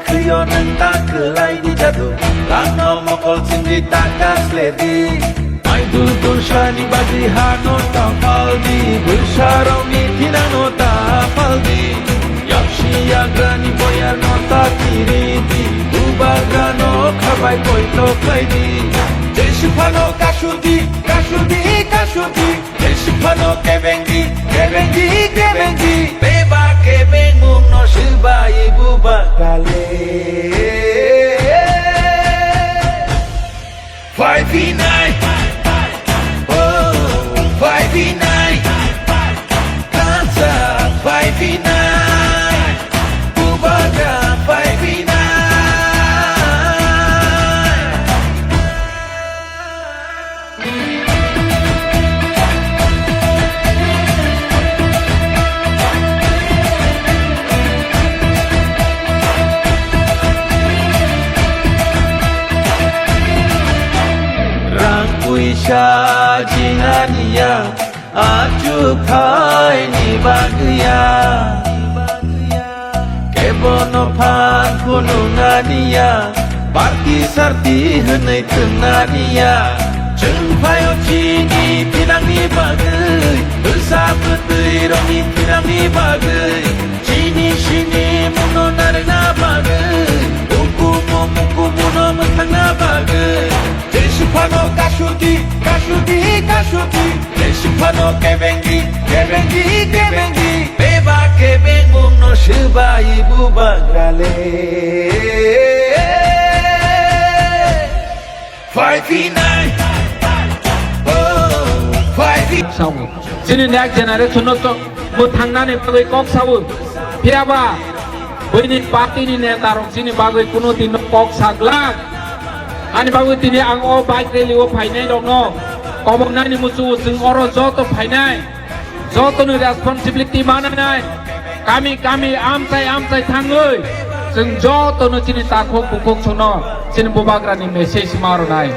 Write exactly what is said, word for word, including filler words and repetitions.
Khwio nwng ta kwlai di jadu, langno mokol sindi ta kasledi. Maidu dursani bagwi hano ta paldi, bwsarokni thinangno ta paldi. Yapsi yagrani boyarno ta kiridi, bubagrano khabai poito khlaidi. Jeswk phano kasudi, kasudi, kasudi. Jeswk phano kebengdi, kebengdi, kebengdi. Beba kebengmungno swbai bubagrale. Phai phinai. Oh, phai phinai. Kansa phai phinai. Bubagra phai phinai. Rang puisa jinani ya, achuk khaini bagwi ya. Kebono phan phunuknani ya, party sarti hwnwi thwngnaria. Chwng phaio chini thinangni bagwi, bwsa bwtwi rokni thinangni bagwi, chini sini mungno narwkna bagwi, ukumu mukumuno mwthangna bagwi. Jeswk phano kasudi, kasudi, kasudi. Jeswk phano kebengdi, kebengdi, kebengdi. Beba kebengmungno swbai bubagrale. Phai phinai. Oh, phai phi- Sao. Chini next generation no to mwthangnani bagwi kok sao. Phiyaba buini party ni neta rok chini bagwi kuno din no kok saglak. Ani bagwi tini ang o bike rally o phainai rok no kobong nani muchungo chwng oro joto phainai. Jotoni responsibility mananai, kami kami amchai amchai thangwi, chwng jotono chini takhuk bukhuk sono chini bubagrani message ma rwnai.